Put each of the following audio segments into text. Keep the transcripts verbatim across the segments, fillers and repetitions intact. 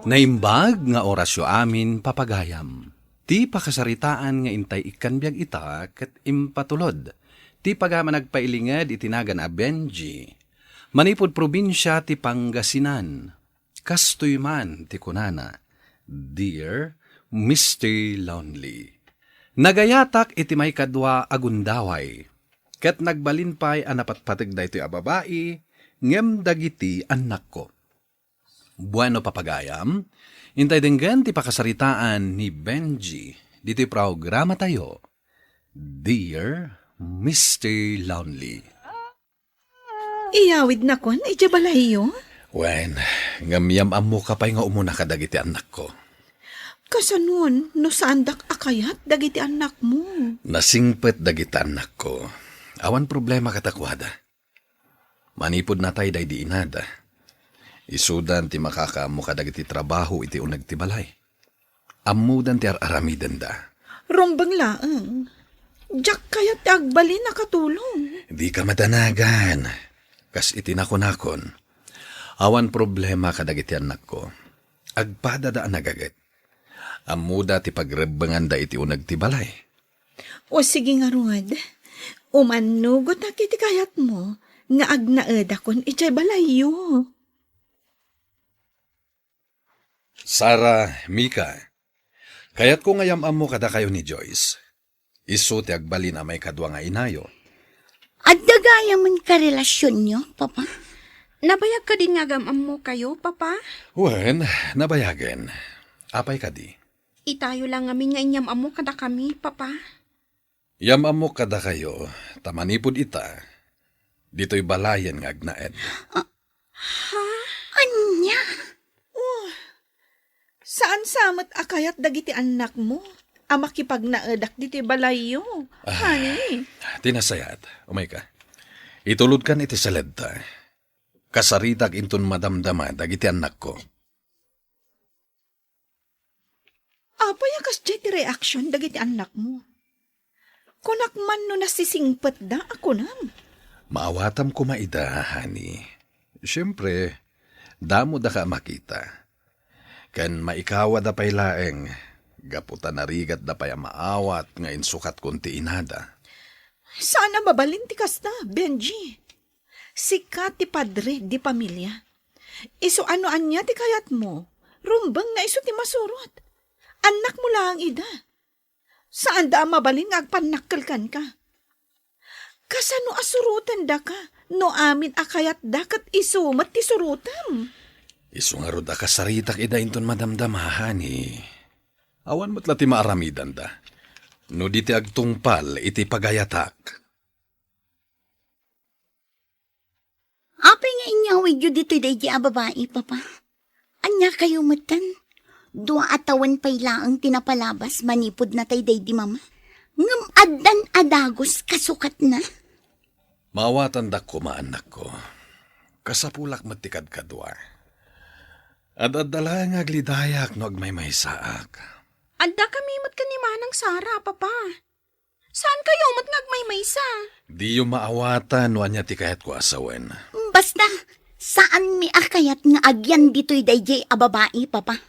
Naimbag nga orasyo amin, papagayam. Ti pakasaritaan nga intay ikkan biag ita ket impatulod ti pagayam a nagpailinged iti nagan a Benji. Manipud probinsia ti Pangasinan. Kastoy man ti kunana, "Dear Mister Lonely, nagayatak iti maikadua a gundaway, ket nagbalin pay a napatpateg daytoy a babai ngem dagiti annakko." Bueno, papagayam, intay denggen ti pakasaritaan ni Benji ditoy programatayo, Dear Mister Lonely. Iyawidnakon idiay balayyo? Wen, ngem yam-ammoka pay nga umuna kadagiti annakko. Kasanon no saandak a kayat dagiti annakmo? Nasingpet dagiti annakko. Awan problema kadakuada. Manipud natay daydi inada, isudan ti makakaammo kadagiti trabaho iti uneg ti balay. Ammodan ti ar-aramidenda. Rumbeng laeng. Diak kayat ti agbalin a katulong. Dika madanagan. Kas iti nakunakon, awan problema kadagiti annakko. Agpadada a nagaget. Ammoda ti pagrebbenganda iti uneg ti balay. O sige ngarud, umannugotak iti kayatmo nga agnaedakon idiay balayyo. Sara, Mika, kayatko nga yam-ammo kadakayo ni Joyce. Isu ti agbalin a maikadua nga inayo. Adda gayamen karelasionyo, Papa? Nabayag kadin nga agam-ammokayo, Papa? Wen, nabayagen. Apay kadi? Itayo la ngamin nga inyam-ammo kadakami, Papa. Yam-ammo kadakayo, ta manipud ita, ditoy balayen nga agnaed. Ah, ha? Ania? Oh, saan sa met a kayat dagiti annakmo a makipagnaedak ditoy balayyo, Ah, honey? Ti nasayaat, umayka. Itulodkan iti saledta. Kasaritak inton madamdama dagiti annakko. Apay a kasdiay ti reaksion dagiti annakmo? Kunak man no nasisingpetda a kunam. Maawatam koma ida, honey. Siempre, damodaka a makita. Ken maikawada pay laeng, gapu ta narigatda pay a maawat nga insukatkon ti inada. Saan a mabalin ti kasta, Benji. Sika ti padre di pamilia. Isu a no ania ti kayatmo, rumbeng nga isu ti masurot. Annakmo laeng ida. Saanda a mabalin nga agpannakkel kenka. Kasano a surotendaka no amin a kayatda ket isu met ti surotem? Isu ngarud a kasaritak ida inton madamdama, honey. Awan met la ti maaramidanda no di ti agtungpal iti pagayatak. Apay nga inyawidyo ditoy daydi a babai, Papa? Ania kayo metten? Dua a tawen pay laeng ti napalabas manipud natay daydi Mama. Ngem addan a dagus kasukatna. Maawatandak koma, annakko. Kasapulak met ti kadkadua. Ad-adda laeng nga aglidayak no agmaymaysaak. Adda kami met ken ni Manang Sara, Papa. Saan kayo met nga agmaymaysa? Diyo maawatan no ania ti kayatko a sawen. Basta, saanmi a kayat nga agyan ditoy daydiay a babai, Papa.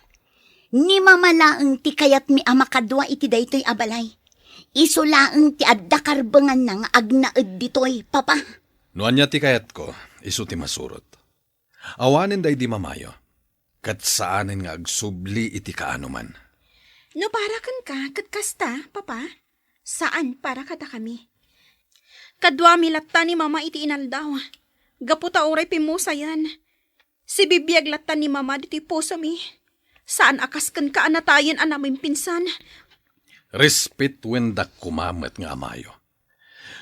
Ni Mama laeng ti kayatmi a makadua iti daytoy a balay. Isu laeng ti adda karbenganna nga agnaed ditoy, Papa. No ania ti kayatko, isu ti masurot. Awanen daydi Mamayo, ket saanen nga agsubli iti kaanoman. No para kenka ket kasta, Papa, saan para kadakami. Kaduami latta ni Mama iti inaldaw. Gapu ta uray pimmusayen. Sibibiag latta ni Mama ditoy pusomi. Saan a kas kenka a natayen a namimpinsan. Respetuendak koma met nga amayo.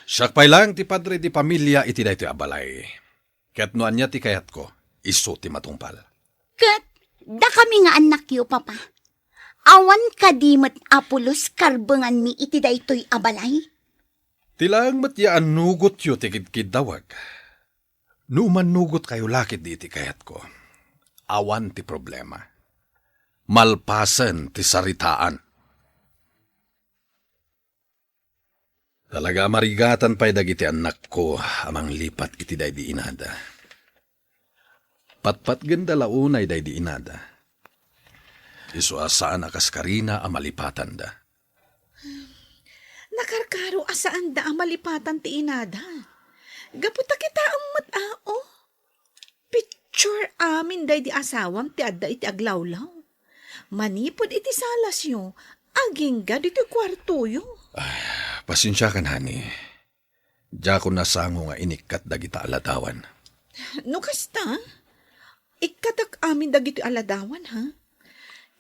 Siak pay laeng ti padre di pamilia iti daytoy a balay. Ket no ania ti kayatko, isu ti matungpal. Ket dakami nga annakyo, Papa, awan kadi met a pulos karbenganmi iti daytoy a balay? Ti laeng met ya annugotyo ti kidkiddawek. No mannugotkayo la ketdi iti kayatko, awan ti problema. Malpasen ti saritaan. Talaga a marigatan pay dagiti annakko a manglipat iti daydi inada. Patpatgenda la unay daydi inada. Isu a saan a kaskarina a malipatanda. Nakarkaro a saanda a malipatan ti inada. Gapu ta kitaem met a, oh. Picture amin daydi asawam ti adda iti aglawlaw. Manipud iti salasyo, agingga ditoy kuartoyo. Pasensiakan, honey. Diakon nasango nga inikkat dagita a ladawan. No kasta, ikkatak amin dagitoy a ladawan, ha?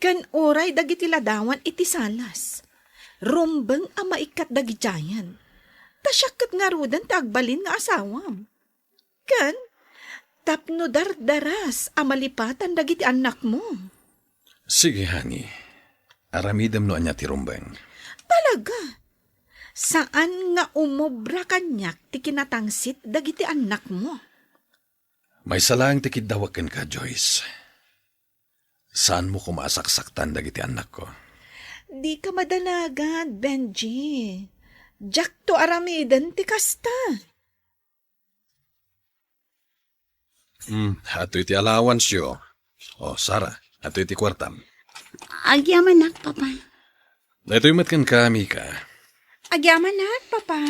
Ken uray dagiti ladawan iti salas. Rumbeng a maikkat dagidiayen. Ta siak ket ngaruden ti agbalin nga asawam. Ken tapno dardaras a malipatan dagiti annakmo. Sige, honey. Aramidem no ania ti rumbeng. Talaga? Saan nga umobra kaniak ti kinatangsit dagiti annakmo? Maysa laeng ti kiddawek kenka, Joyce. Saanmo koma a saksaktan dagiti annakko. Dika madanagan, Benji. Diakto aramiden ti kasta. Hmm, atoy ti allowance-yo. O, Sarah, atoy ti kuartam. Agyamanak, Papa. Daytoy met kenka, Mika. Agyamanak, Papa.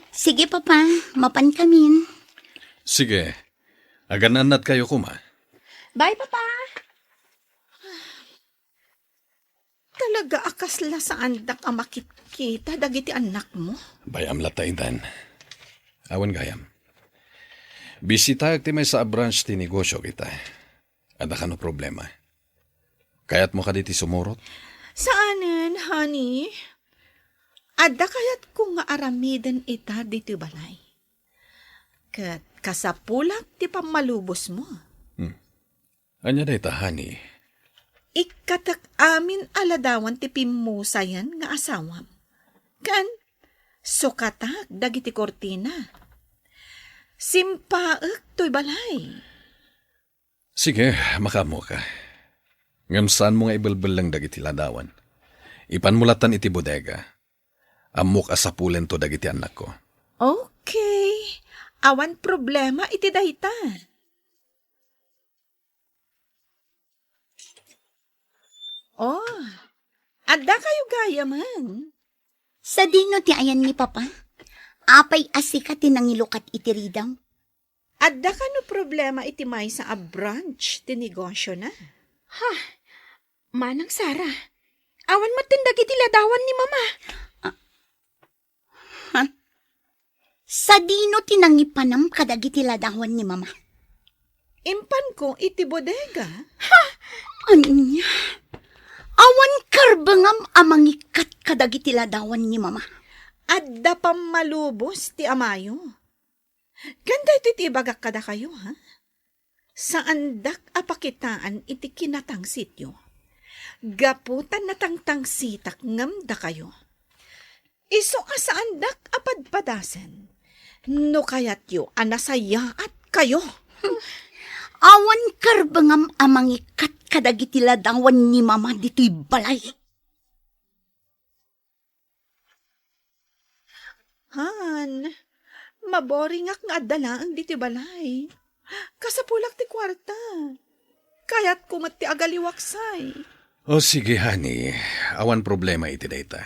Sige, Papa. Mapankamin. Sige. Agan-annadkayo koma. Bye, Papa. Talaga a kasla saandak a makitkita dagiti annakmo? Bay-am latta itan. Awan gayam. Bisitaek ti maysa a branch ti negosio kita. Adda kano problema? Kayatmo kadi ti sumurot? Saanen, honey. Adda kayatko nga aramiden ita ditoy balay. Ket kasapulak ti pammalubosmo. Hmm. Ania dayta, honey? Ikkatak amin a ladawan ti pimmusayen nga asawam. Ken sukatak dagiti kurtina. Simpaek toy balay. Sige, makaammoka. Ngem saanmo nga ibelbelleng dagiti ladawan. Ipanmo lattan iti bodega. Ammok a sapulento dagiti annakko. Okay. Awan problema iti dayta. Oh, adda kayo gayamen? Sadino ti ayan ni Papa? Apay a sika ti nangilukat iti ridaw? Adda kano problema iti maysa a branch ti negosiona? Ha? Manang Sara, awan metten dagiti ladawan ni Mama. Ah, ha? Sadino ti nangipanam kadagiti ladawan ni Mama? Impanko iti bodega. Ha? Ania? Awan karbengam a mangikkat kadagiti ladawan ni Mama? Adda pammalubos ti amayo. Ken daytoy ti ibagak kadakayo, ha? Saandak a pakitaan iti kinatangsityo. Gapu ta natangtangsitak ngem dakayo. Isu a saandak a padpadasen. No kayatyo a nasayaat kayo. Awan karbengam a mangikkat kadagiti ladawan ni Mama ditoy balay. Han, maboringak nga adda laeng ditoy balay. Kasapulak ti kuarta. Kayatko met ti agaliwaksay. O sige, honey. Awan problema iti dayta.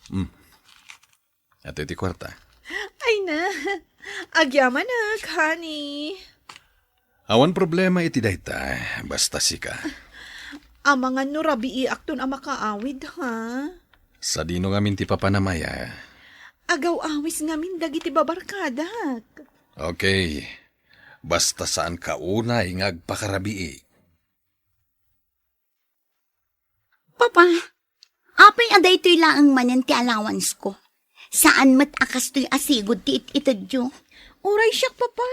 Hmm. Atoy ti kuarta. Ay na, agyamanak, honey. Awan problema iti dayta, basta sika. Amangan no rabiiakton a makaawid, ha? Sadino ngamin ti papanam aya? Agaw-awis ngamin dagiti babarkadak. Okay. Basta saanka unay nga agpakarabii. Papa, apay a daytoy laeng manen ti allowance-ko? Saan met a kastoy a sigud ti it-itedyo? Uray siak, Papa.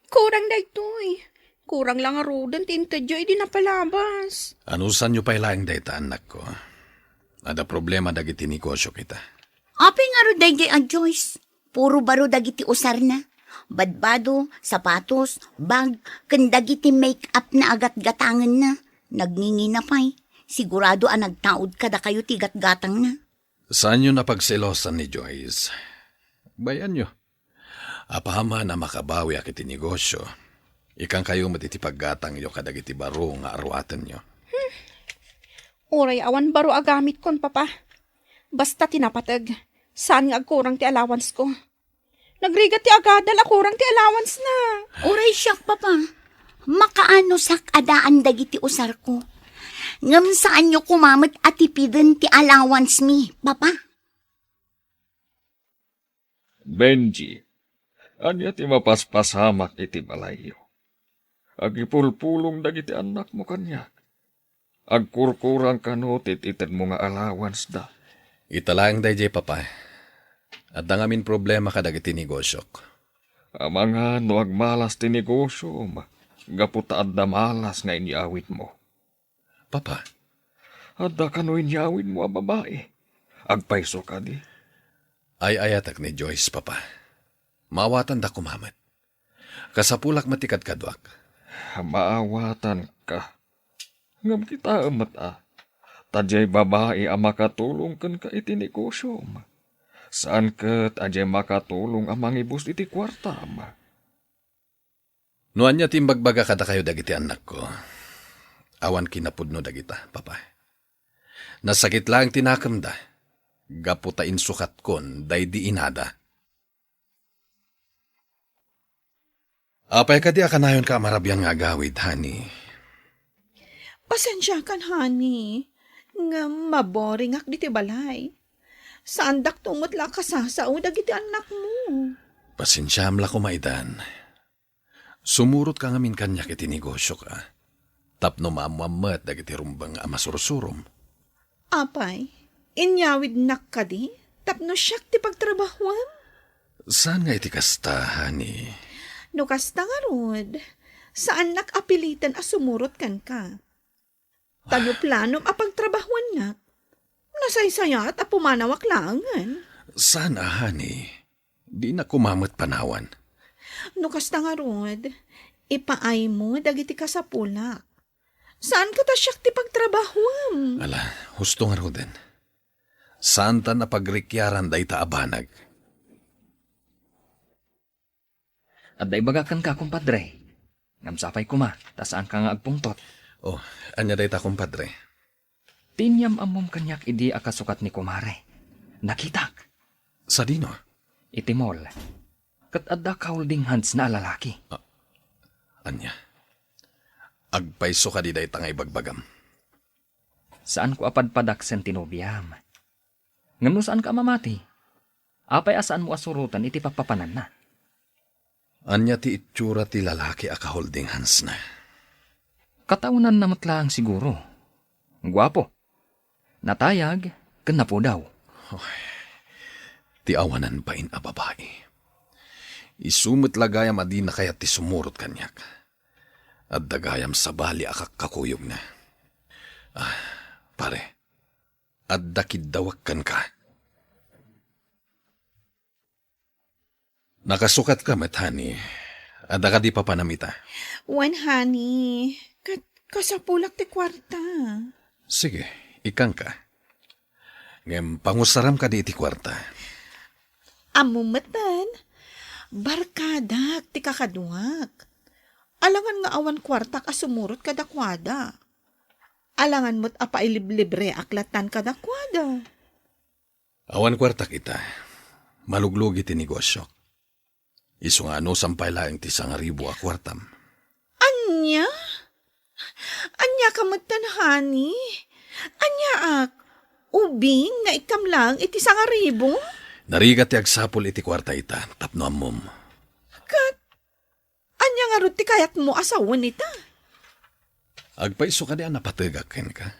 Kurang daytoy. Kurang la ngaruden ti intedyo idi napalabas. Anusanyo pay laeng dayta, annakko. Adda problema dagiti negosio kita. Apay ngarud daydiay a Joyce? Puro baro dagiti usarna. Badbado, sapatos, bag, ken dagiti make-up-na a gatgatangenna. Nagngingina pay. Sigurado a nagtaud kadakayo ti gatgatangna. Saanyon a pagselosan ni Joyce. Bay-anyo. Apaman a makabawiak iti negosio, Ikankayo met iti paggatangyo kadagiti baro nga aruatenyo. Uray awan baro a gamitkon, Papa. Basta ti napateg, saan nga agkurang ti allowance ko. Nagrigat ti agadal a kurang ti allowance na. Uray siak, Papa. Makaanosak a daan dagiti usarko. Ngem saanyo koma met a tipiden ti allowance mi, Papa. Benji, ania ti mapaspasamak iti balayyo? Agipulpulong dagiti annakmo kaniak. Agkurkurang kano ti itedmo nga allowance da. Ita laeng daydiay, Papa. Adda ngamin problema kadagiti negosyok. Amangan no agmalas ti negosyom, gapu ta adda malas nga inyawidmo. Papa. Adda kano inyawidmo a babai. Agpayso kadi? Ay-ayatek ni Joyce, Papa. Maawatanda koma met. Kasapulak met ti kadkaduak. Maawatanka. Ngem kitaem met a, ta diay babai a makatulong kenka iti negosyom. Saan ket a diay makatulong a mangibus iti kuartam. No ania ti imbagbaga kadakayo dagiti annakko, awan kinapudno dagita, Papa. Nasakit laeng ti nakemda, gapu ta insukatkon daydi inada. Apay kadi a kanayonka a marabian nga agawid, honey? Pasensiakan, honey, ngem maboringak ditoy balay. Saandakto met la a kasasao dagiti annakmo. Pasensiam la koma idan. Sumurotka ngamin kaniak iti negosyoka, tapno maammoam met dagiti rumbeng a masursurom. Apay, inyawidnak kadi tapno siak ti pagtrabahuem? Saan nga iti kasta, honey? No kasta ngarud, saannak a piliten a sumurot kenka. Ta no planom a pagtrabahuennak, nasaysayaat a pumanawak laengen. Saan a, honey? Dinak koma met panawan. No kasta ngarud, ipaaymo dagiti kasapulak. Saan ket a siak ti pagtrabahuem? Ala, husto ngaruden. Saantan a pagrikiaran dayta a banag. Adda ibagak kenka, kumpadre. Ngem sapay koma, ta saanka nga agpungtot. Oh, ania dayta, kumpadre? Ti inyam-ammom kaniak idi a kasukat ni kumare. Nakitak. Sadino? Iti mall. Ket adda ka-holding hands-na a lalaki. Ah, ania? Agpayso kadi dayta nga ibagbagam? Saanko a padpadaksen ti nobiam. Ngem no saanka a mamati, apay a saanmo a suroten iti pappapananna? Ania ti itsura ti lalaki a ka-holding hands-na? Kataonanna met laeng siguro. Guapo. Natayag ken napudaw. Oy, ti awanan bain a babai. Isu met la gayam a dina kayat ti sumurot kaniak. Adda gayam sabali a kakkakuyogna. Ah, pare, adda kiddawak kenka. Nakasukatka met, honey. Adda kadi papanam ita? Wen, honey. Ket kasapulak ti kuarta. Sige, ikkanka. Ngem pangusaram kadi iti kuarta. Ammom metten, barkadak ti kakaduak. Alangan nga awan kuartak a sumurot kadakuada. Alangan met a pailiblibreak lattan kadakuada. Awan kuartak ita. Maluglugi ti negosyok. Isu nga anusam pay laeng ti sangaribu a kuartam. Ania? Ania ka metten, honey? Aniaak? Ubing nga ikkam laeng iti sangaribu? Narigat ti agsapul iti kuarta ita, tapno ammom. Ket ania ngarud ti kayatmo a sawen ita? Agpayso kadi a napategak kenka?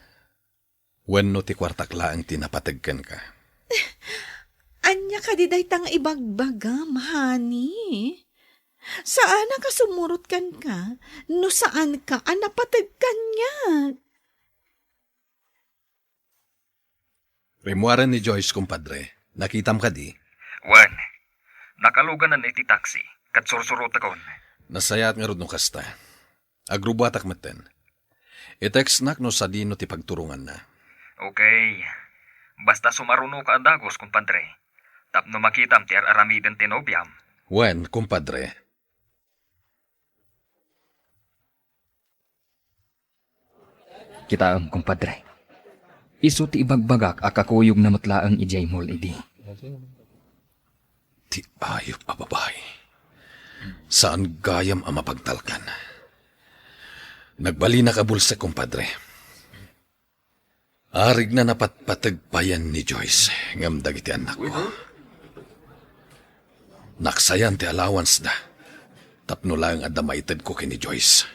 Wenno ti kuartak laeng ti napateg kenka? Ania kadi dayta nga ibagbagam, honey? Saanak a sumurot kenka no saanka a napateg kaniak. Rimmuaren ni Joyce, kumpadre. Nakitam kadi? Wen. Nakaluganan iti taxi, ket sursurotekon. Nasayaat ngarud no kasta. Agrubuatak metten. I-textnak no sadino ti pagturonganna. Okay. Basta sumarunoka a dagus, kumpadre. Tapno makitam ti ar-aramiden ti nobiam. Wen, kumpadre. Kitaem, kumpadre. Isu ti ibagbagak a kakuyogna met laeng idiay mall idi. Ti ayup a babai. Saan gayam a mapagtalkan. Nagbalinak a bulsek, kumpadre. Arigna napatpateg payen ni Joyce ngem dagiti annakko. Naksayan ti allowance da tapno laeng adda maitedko ken ni Joyce.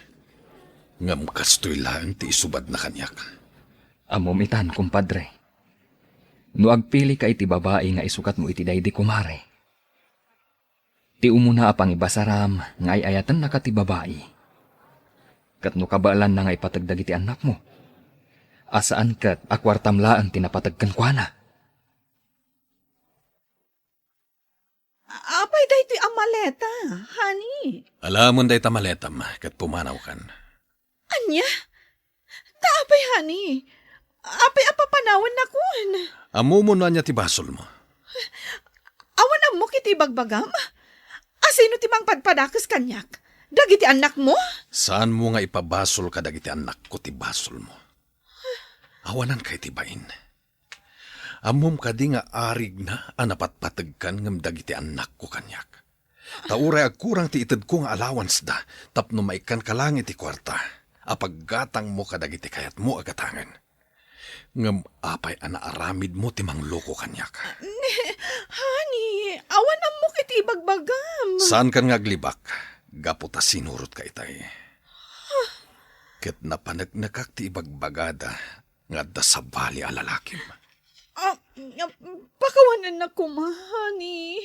Ngem kastoy laeng ti isubadna kaniak. Ammom itan, kumpadre. No agpilika iti babai nga isukatmo iti daydi kumare, ti umuna a pangibasaram nga ay-ayatennaka ti babai. Ket no kabaelanna nga ipateg dagiti annakmo, a saan ket a kuartam laeng ti napateg kenkuana. Apay daytoy a maleta, honey? Alamon dayta maletam ket pumanawkan. Ania? Ta apay, honey? Apay a papanawennakon? Ammom no ania ti basolmo? Awan ammok iti ibagbagam? Asino ti mangpadpadakes kaniak? Dagiti annakmo? Saanmo nga ipabasol kadagiti annakko ti basolmo. Awananka iti bain. Ammom kadi nga arigna a napatpategkan ngem dagiti annakko kaniak? Ta uray agkurang ti itedko nga allowance da tapno maikkanka laeng iti kuarta a paggatangmo kadagiti kayatmo a gatangen. Ngem apay a naaramidmo ti mangloko kaniak? Ne, honey, awan ammok iti ibagbagam. Saankan nga aglibak gapu ta sinurotka itay. Ket napaneknekak ti ibagbagada nga adda sabali a lalakim. Ah, pakawanennak koma, honey.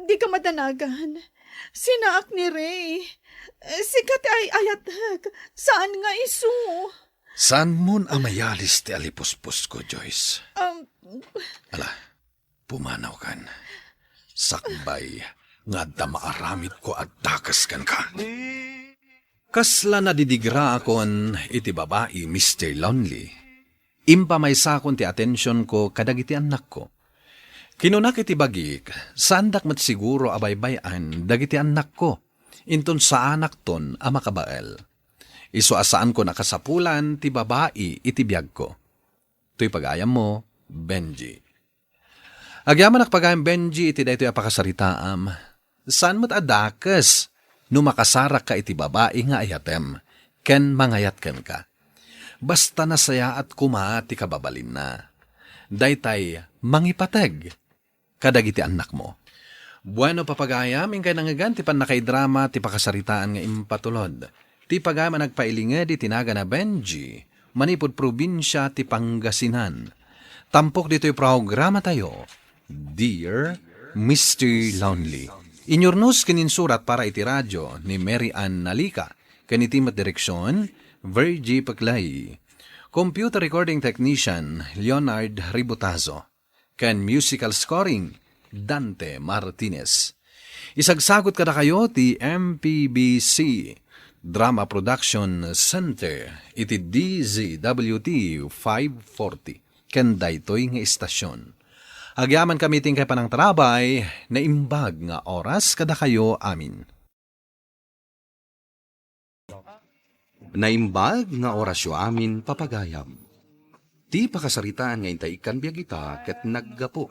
Dika madanagan. Sinaak ni Ray. Sika ti ay-ayatek, saan nga isu. Saanmon a mayalis ti alipuspusko, Joyce. Um, Ala, pumanawkan. Sakbay nga adda maaramidko a dakes kenka. Kasla nadidigraakon iti babai, Mister Lonely, impamaysakon ti atensionko kadagiti annakko. Kinunak iti bagik, saandak met siguro a baybay-an dagiti annakko, inton saanakton a makabael. Isu a saankon a kasapulan ti babai iti biagko. Toy pagayammo, Benji. Agyamanak pagayam, Benji, iti daytoy a pakasaritaam. Saan met a dakes no makasarakka iti babai nga ayatem ken mangayat kenka. Basta nasayaat koma ti kababalinna. Daytay mangipateg kadagiti annakmo. Bueno, papagayam, inkay nangngegan ti pannakaidrama ti pakasaritaan nga impatulod. Ti pagayam a nagpailinged iti nagan a Benji, manipud probinsia ti Pangasinan. Tampok ditoy programatayo, Dear Mister Lonely. Inyurnos ken insurat para iti radio ni Mary Ann Nalica, ken iti met direksion, Virgie Peclay. Computer recording technician, Leonard Ributazo. Ken musical scoring, Dante Martinez. Isagsagut kadakayo ti M P B C Drama Production Center iti D Z W T five forty ken daytoy nga istasyon. Agyamankami ti inkay panangtarabay, naimbag nga oras kadakayo amin. Naimbag nga orasyo amin, papagayam. Ti pakasaritaan nga intay ikkan biag ita ket naggapu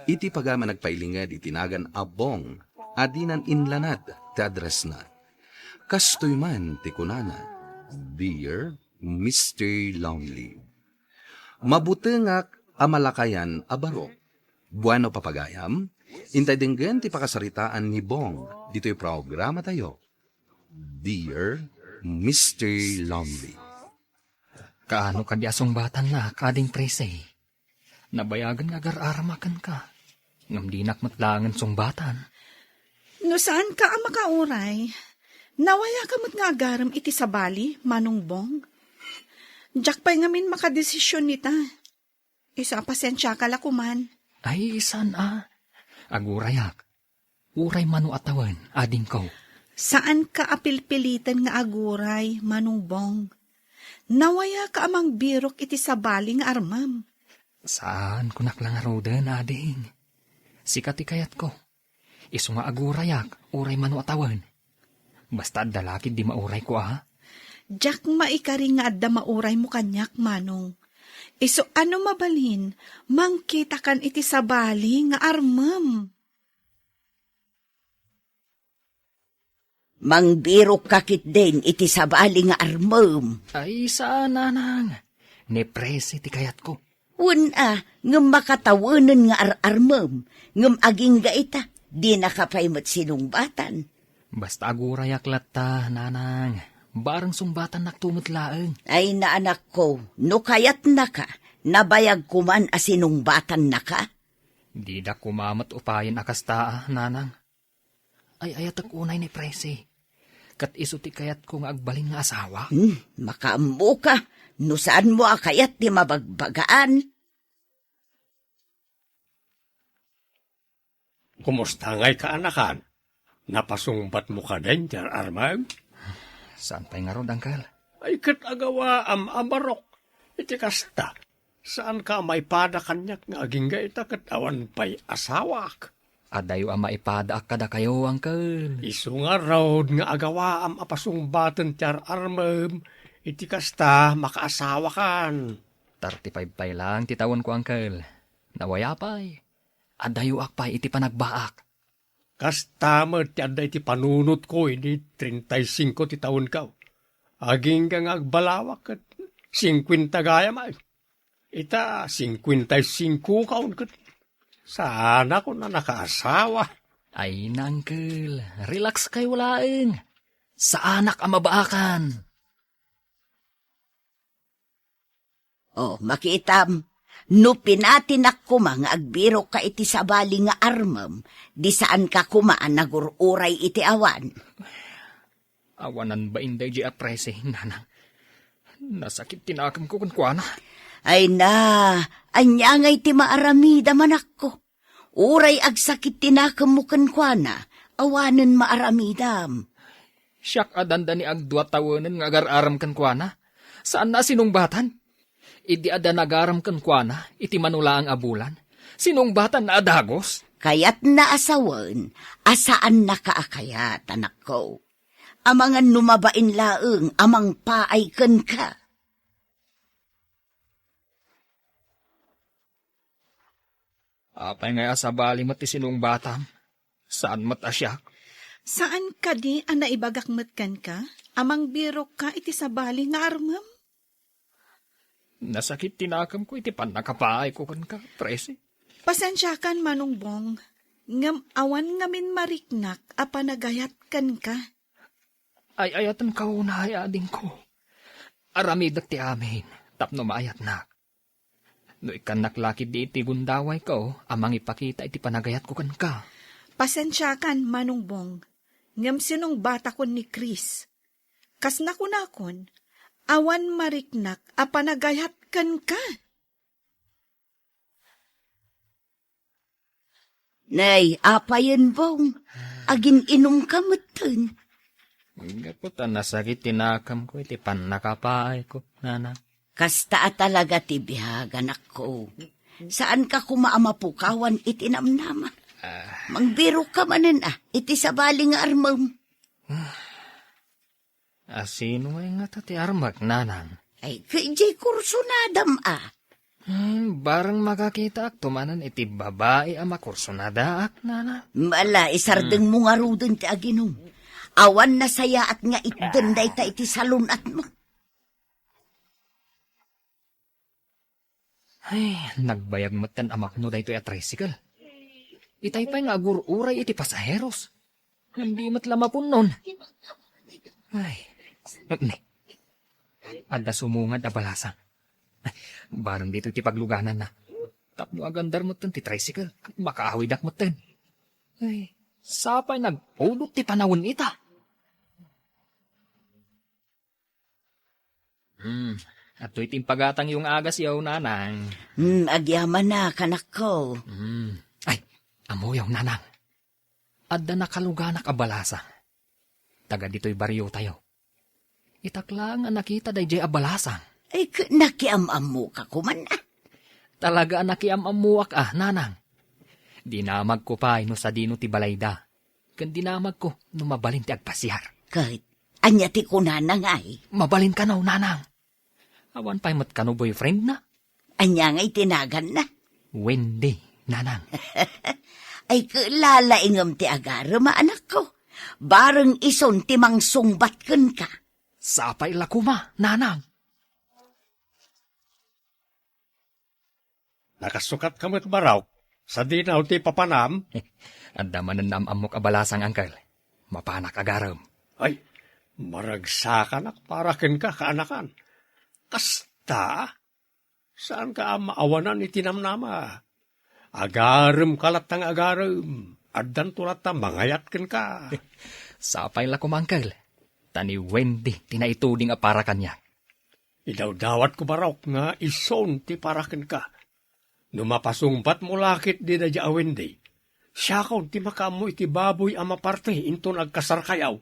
iti pagayam a nagpailinged iti nagan a Bong a dinan inlanad ti addressna. Kastoy man ti kunana, Dear Mister Lonely. Mabutengak a malakayan a barok. Bueno, papagayam, intay denggen ti pakasaritaan ni Bong ditoy programatayo, Dear Mister Lonely. Kaano kadi a sungbatannak, Ading Prissy? Nabayagen nga agar-arama kenka, ngem dinak met laengen sungbatan. No saanka a makauray, nawayaka met nga agarem iti sabali, Manong Bong. Diak pay ngamin makadesision ita. Isu a pasiensiaka la koman. Ay, saan a. Agurayak. Uray mano a tawen, adingko. Saanka a pilpiliten nga aguray, Manong Bong. Nawayaka a mangbirok iti sabali nga armem. Saan, kunak la ngaruden, ading. Sika ti kayatko. Isu nga agurayak, uray mano a tawen. Basta adda lakid di maurayko a. Diak maikari nga adda mauraymo kaniak, Manong. Isu a no mabalin, mangkitakan iti sabali nga armem. Mangbirokka ketdin iti sabali nga armem. Ay, saan, nanang. Ni Presi ti kayatko. Wen a, ngem makatawenen nga ar-armem, ngem agingga ita, dinaka pay met sinungbatan. Basta agurayak latta, nanang. Bareng sungbatannakto met laeng. Ay, anakko, no kayatnaka, nabayag koman a sinungbatannaka. Dida koma met upayen a kasta, a, nanang. Ay-ayatek unay ni Presi. Ket isu ti kayatko nga agbalin nga asawa. Hmm, makaammoka, no saanmo a kayat ti mabagbagaan. Kumusta ngay kaanakan? Napasungbatmo kadin ti ar-armem? Saan pay ngarud, Uncle? Ay, ket agawaam a barok iti kasta. Saanka a maipada kaniak nga agingga ita ket awan pay asawak? Adayo a maipadaak kadakayo, Uncle. Isu ngarud nga agawaam a pasungbaten ti ar-armem, iti kasta, makaasawakan. Thirty-five pay laeng ti tawenko, Uncle. Nawaya pay. Adayoak pay iti panagbaak. Kasta met ti adda iti panunotko idi treinta y cinco ti tawenko. Agingga nga agbalawak ket cincuenta gayam ay. Ita, cincuenta y cinco kaon ket saanak a nakaasawa. Ay, uncle, relax kayo laeng. Saanak a mabaakan. Oh, makitam, no pinatinak koma nga agbirokka iti sabali nga armem, di saanka koma a nagur-uray iti awan. Awanan bain daydiay a presi, nanang. Nasakit ti nakemko kenkuana. Ay na, ania ngay ti maaramidam, anakko? Uray agsakit ti nakemmo kenkuana, awanen maaramidam. Siak a dandani agdua tawenen nga agar-aram kenkuana. Saanna a sinungbatan. Idi adda nagaram kenkuana iti manulaang a bulan, sinungbatanna a dagus. Kayatna a sawen a saannaka a kayat, anakko. Amangan no mabain laeng a mangpaay kenka. Apay ngay a sabali met ti sinungbatam? Saan met a siak? Saan kadi a naibagak met kenka a mangbirokka iti sabali nga armem? Nasakit ti nakemko iti pannakapaayko kenka, Presi. Pasensiakan, Manong Bong, ngem awan ngamin mariknak a panagayat kenka. Ay-ayatenka unay, adingko. Aramidek ti amin tapno maayatnak. No ikkannak la ketdi iti gundawayko a mangipakita iti panagayatko kenka. Pasensiakan, Manong Bong, ngem sinungbatakon ni Chris. Kas nakunakon, awan mariknak a panagayat kenka. Nay, apayen, Bong? Agin-inumka metten. Gapu ta nasakit ti nakemko iti pannakapaayko, nanang. Kasta a talaga ti biag, anakko. Saanka koma a mapukawan iti namnama. Ah. Mangbirokka manen a iti sabali nga armem. Asino ngay ngata ti armak, nanang? Ay, ket diay kursunadam a. Hmm, bareng makakitaak to manen iti babai a makursunadaak, nanang. Ala, isardengmo ngaruden ti aginum. Awan nasayaat nga itden dayta iti salun-atmo. Ay, nagbayag metten a mapno daytoy a tricycle. Itay pay nga agur-uray iti pasaheros. Ngem di met la mapunnon. Ay, ne. Adda sumungad a balasang. Bareng ditoy ti paglugananna. Tapno agandar metten ti tricycle, makaawidak metten. Ay, sapay nagpudot ti panawen ita. Hmm. Adtoy ti impagatangyo nga agasyo, nanang. Hmm, agyamanak, anakko. Hmm. Ay, ammoyo, nanang. Adda nakaluganak a balasang. Taga ditoy bariotayo. Itak laeng a nakita daydiay a balasang. Ay, k-, nakiam-ammoka koman, a. Talaga a nakiam-ammoak, a, nanang. Dinamagko pay no sadino ti balayda. Ken dinamagko no mabalin ti agpasiar. Ket Ania ti kunana ngay? Mabalin kano, nanang. Awan pay met kano boyfriend na? Ania ngay ti naganna? Wendy, nanang. Ay, ket lalaingem ti agarem, anakko. Bareng isun ti mangsungbat kenka. Sapay la koma, nanang. Nakasukatka met, Barok, sadino ti papanam? Adda manen naam-ammok a balasang, Angkel. Mapanak agarem. Ay, maragsakanak para kenka, kaanakan. Kasta, saanka a maawanan iti namnama. Agaremka latta nga agarem. Addanto latta mangayat kenka. Sapay la koma, Angkel. Ta ni Wendy ti naituding a para kaniak. Idawdawatko, Barok, nga isun ti para kenka. No mapasungbatmo la ketdi daydiay a Wendy, siakon ti makaammo iti baboy a maparte inton agkasarkayo.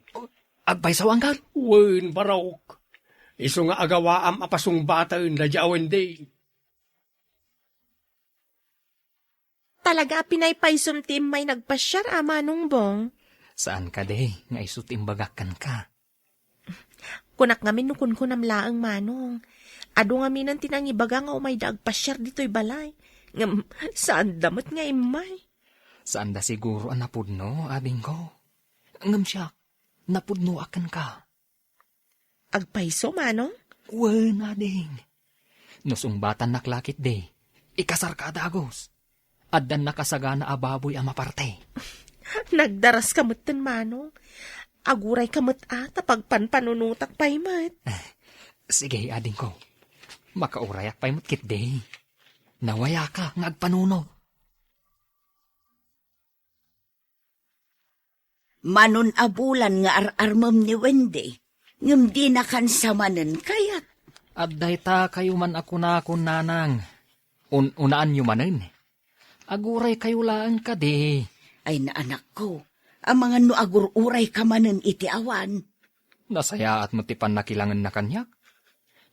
Agpayso, Angkel? Wen, Barok. Isu nga agawaam a pasungbaten daydiay a Wendy. Talaga a pinaypaysom ti immay nagpasiar a, Manong Bong? Saan kadi nga isu ti imbagak kenka? Kunak ngamin no kunkunam laeng, Manong. Adu ngaminen ti nangibaga nga umayda agpasiar ditoy balay. Ngem, saanda met nga immay. Saanda siguro a napudno, adingko. Ngem siak, napudnoak kenka. Agpayso, Manong? Wen, ading. No sungbatannak la ketdi, ikasarka a dagus. Addan nakasagana a baboy a maparte. Nagdaraska metten, Manong. Agurayka met a, ta pagpanpanunotak pay met. Sige, adingko. Makaurayak pay met ketdi. Nawayaka nga agpanunot. Manon a bulan nga ar-armem ni Wendy, ngem dinakan sa manen kayat. Adda itakayo man a kunakon, nanang. Un-unaanyo manen. Aguraykayo laeng kadi. Ay, naanakko, amangan no agur-urayka manen iti awan. Nasayaat met ti pannakilangenna kaniak.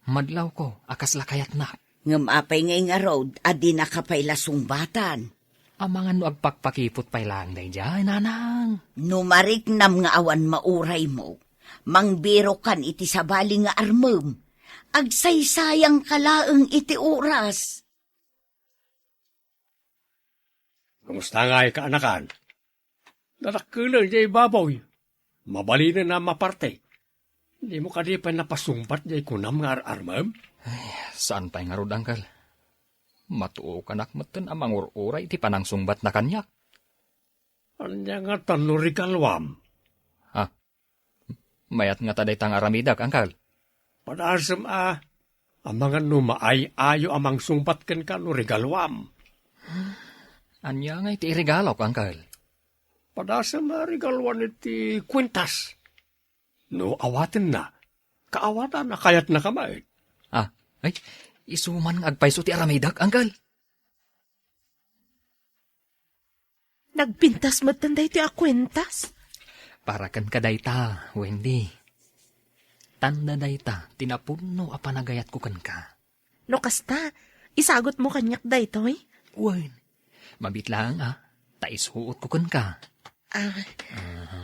Madlawko a kasla kayatnak. Ngem apay ngay ngarud a dinaka pay la sungbatan? Amangan no agpakpakipot pay laeng daydiay, nanang. No mariknam nga awan mauraymo, mangbirokan iti sabali nga armem. Agsaysayangka laeng iti oras. Kumusta ngay, kaanakan? Nadakkelen jay baboy. Mabalinen a maparte. Dimo kadi pay napasungbat jay kunam nga ar-armem? Ay, saan pay ngarud, Angkel. Matuokanak metten a mangur-uray iti panangsungbatna kaniak. Ania ngatan no regaluam? Ha? Mayat ngata dayta nga aramidek, Angkel? Padasem a, amangan no maay-ayo a mangsungbat kenka no regaluam. Ania ngay ti iregalok, Angkel? Padasem a regaluan iti kuentas. No awatenna, kaawatan a kayatnaka met. Ah, ay, isu man nga agpayso ti aramidek, Angkel. Nagpintas metten daytoy a kuentas. Para kenka dayta, Wendy. Tanda dayta ti napudno a panagayatko kenka. No kasta, isagutmo kaniak daytoy? Wen, mabiit laeng a, ta isuotko kenka. Ah. Aha.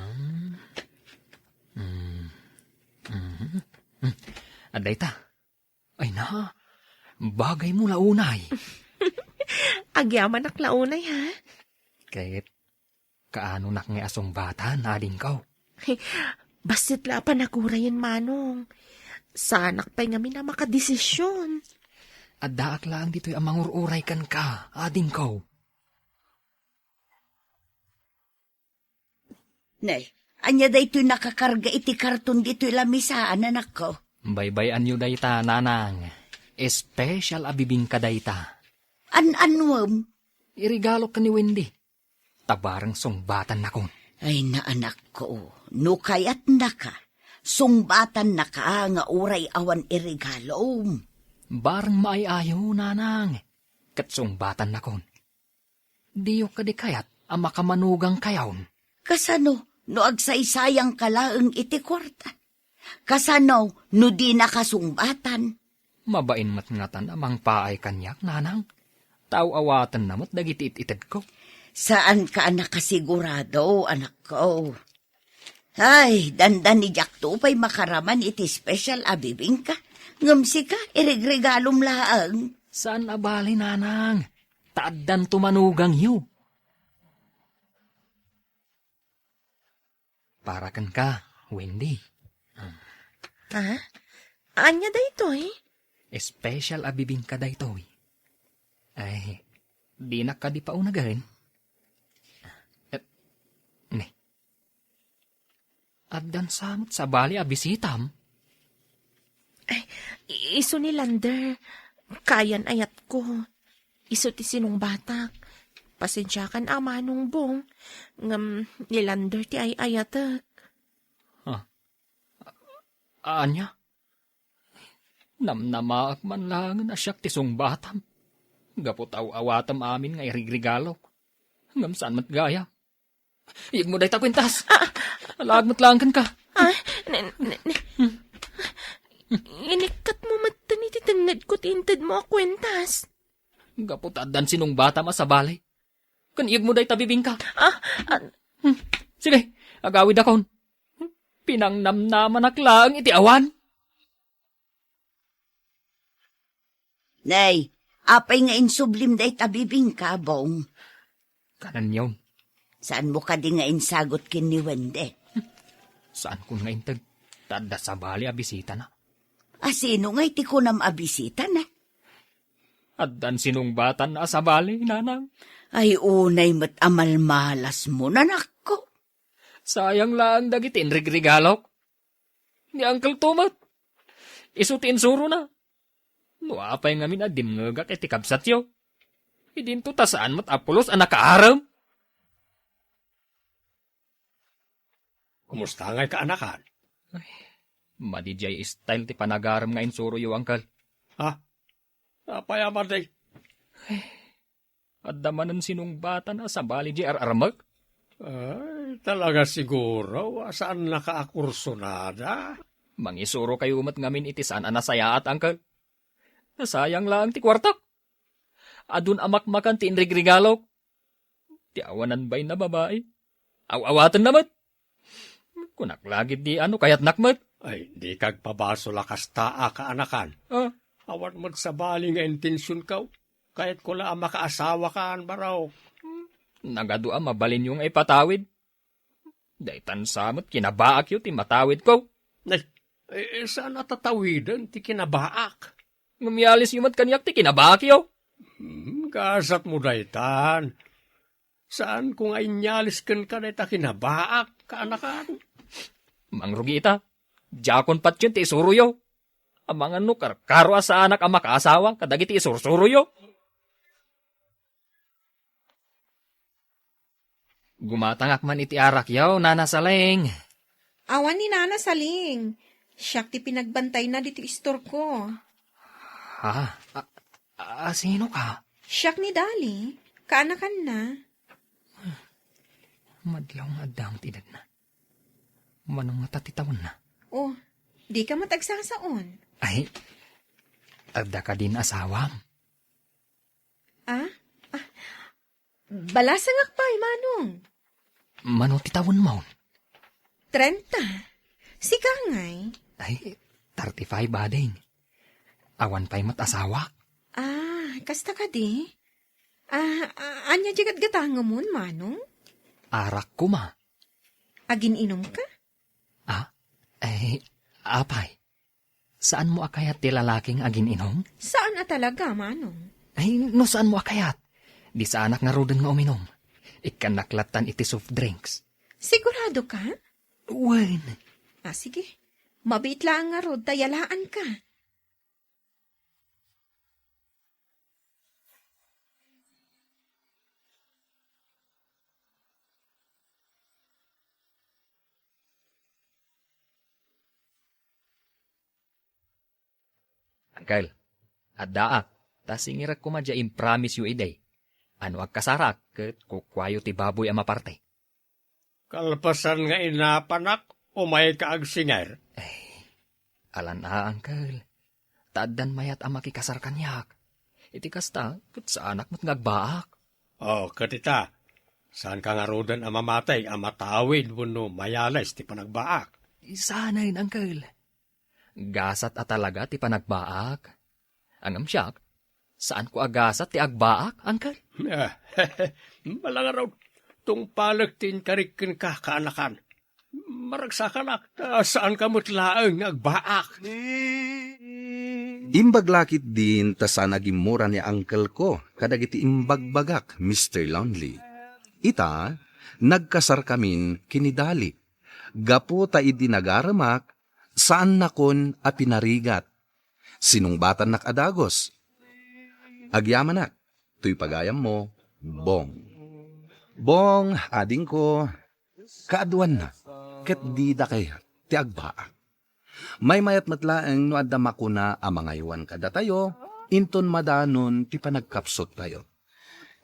Mm. Mhm. Mm. Adda ita. Ay na, bagaymo la unay. Agyamanak la unay, ha? Ket kaanonak nga asungbatan, adingko? Bassit la a panagurayen, Manong. Saanak pay ngamin a makadesision. Addaak laeng ditoy a mangur-uray kenka, adingko. Ne, ania daytoy nakakarga iti karton ditoy lamisa, anakko? Baybay-anyo dayta, nanang. Espesyal a bibingka dayta. An-anuem? Iregalok ken ni Wendy. Ta bareng sungbatannakon. Ay, naanakko, no kayatnaka, sungbatannaka nga uray awan iregalom. Bareng maay-ayo, nanang. Ket sungbatannakon. Diyo kadi kayat a makamanugangkayon? Kasano no agsaysayangka laeng iti kuarta? Kasano no dinaka sungbatan? Mabain met ngatan a mangpaay kaniak, nanang. Ta aw-awatenna met dagiti it-itedko. Saanka a nakasigurado, anakko. Ay, dandani diakto pay makaraman iti special a bibingka. Ngem sika, iregregalom laeng. Saan a bale, nanang. Ta addanto manugangyo. Para kenka, Wendy. Ha? Ania daytoy? Special a bibingka daytoy. Ay, dinak kadi paunagen? Eh, ne. Addan sa met sabali a bisitam? Ay, isu ni Lander. Kayan ayatko. Isu ti sinungbatak. Pasensiakan a, Manong Bong. Ngem ni Lander ti ay-ayatek. Ah. Ania? Namnamaak man laengen a siak ti sungbatam. Gapu ta aw-awatem amin nga irigrigalok. Ngem saan met gayam. Iyegmo dayta kuentas. Ah! Alaag met laeng kenka. Ah, ne, ne, ne. Inikkatmo metten iti tengngedko ti intedmo a kuentas. Gapu ta addan sinungbatam a sabali. Ken iyegmo dayta bibingka. Ah, ah. Hmm. Sige, agawidakon. Pinangnamnamanak laeng iti awan. Nay, apay nga insublim dayta bibingka, Bong? Kananyon. Saanmo kadi nga insagut ken ni Wende? Saankon nga integ, ta adda sabali a bisitana. A sino ngay ti kunam a bisitana? Addan sinungbatan a sabali, nanang. Ay, unay met a malmalasmo, nanakko. Sayang laeng dagiti inrigrigalok. Ni Uncle Tomat, isu ti insurona. No apay ngamin a dimngegak iti kabsatyo, idinto ta saan met a pulos a nakaarem. Kumusta ngay kaanakan? Ay, madi diay style ti panagarem nga insuroyo, Uncle. Ha? Apay a madi? Adda manen sinungbatan a sabali diay ar-armek? Ay, talaga siguro a saannaka a kursunada. Mangisuro kayo met ngamin iti saan a nasayaat, Uncle. Nasayang laeng ti kuartak. Adun a makmakan ti inrigrigalok. Ti awanan bain a babai. Aw-awatenna met. Kunak la gid di ano kayatnak met. Ay, dika agpabasol a kasta a kaanakan. Ah. Awan met sabali nga intensionko. Kayatko la a makaasawakan, barok. Nagadu a mabalinyo nga ipatawid. Daytan sa met kinabaakyo ti matawidko. Ay, eh, saan a tatawiden ti kinabaak? Ngem ialisyo met kaniak ti kinabaakyo. Hmm, gasatmo daytan. Saanko nga inyalis kenka dayta kinabaak, kaanakan? Mangrugi ita. Diakon patien ti isuroyo. Amangan no karkaro a saanak a makaasawa kadagiti isursuroyo. Gumatangak man iti arakyo, Nana Saling. Awan ni Nana Saling. Siak ti pinagbantayna ditoy istorko. Ha? A, a, sino ka? Siak ni Dali. Kaanakanna. Madlaw nga adda met edadna. Mano ngata ti tawenna? Oh, dika met agsasaon. Ay, adda kadin asawam? Ah? Ah, balasangak pay, Manong. Mano ti tawenmo? Trenta. Sika ngay? Ay, thirty-five, ading. Awan pay met asawak. Ah, kasta kadi? Ah, a-, ania diay gatgatangemon, Manong? Arak koma. Agin-inom ka? Ah? Eh, apay. Saanmo a kayat ti lalaki nga agin-inom? Saan a talaga, Manong. Ay, no saanmo a kayat, di saanak ngaruden nga uminom. Ikkannak lattan iti soft drinks. Sigurado ka? Wen. Ah, sige. Mabiit laeng ngarud ta yalaan ka. Uncle, addaak, ta singirek koma diay impromiseyo idi. Ano agkasarak ket kukuayo ti baboy a maparte. Kalpasan nga inapanak, umayka agsingir. Ay, alan a, Uncle. Ta addan mayat a makikasar kaniak. Iti kasta, ket saanak met nga agbaak. Oh, ket ita, Saanka ngaruden a mamateg a matawid wenno mayales ti panagbaak? Saanen, Uncle. Gasat a talaga ti panagbaak. Ngem siak, saanko a gasat ti agbaak, Uncle. Malangarud, tungpalek ti inkarik kenka, kaanakan. Maragsakanak, ta saanka met laeng nga agbaak. Imbag la ketdin ta saan a gimmura ni uncle ko kadagiti imbagbagak, Mister Lonely. Ita, nagkasarkamin ken ni Dali. Gapu ta idi nagaremak, saannakon a pinarigat. Sinungbatannak a dagus. Agyamanak, toy pagayammo, Bong. Bong, adingko, kaaduanna, ket dida kayat ti agbaak. Maymayat met laeng no adda makuna a mangaywan kadatayo, inton madanon ti panagkapsuttayo.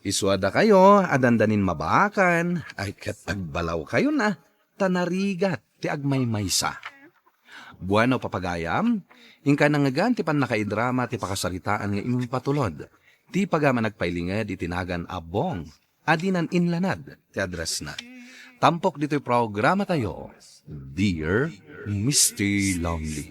Isu a dakayo a dandanin mabaakan, ay ket agbalawkayona, ta narigat ti agmaymaysa. Bueno, papagayam, inka nangngegan ti pannakaidrama ti pakasaritaan nga impatulod ti pagayam a nagpailinged iti nagan a Bong a dinan inlanad ti addressna. Tampok ditoy programatayo, Dear Mister Lonely.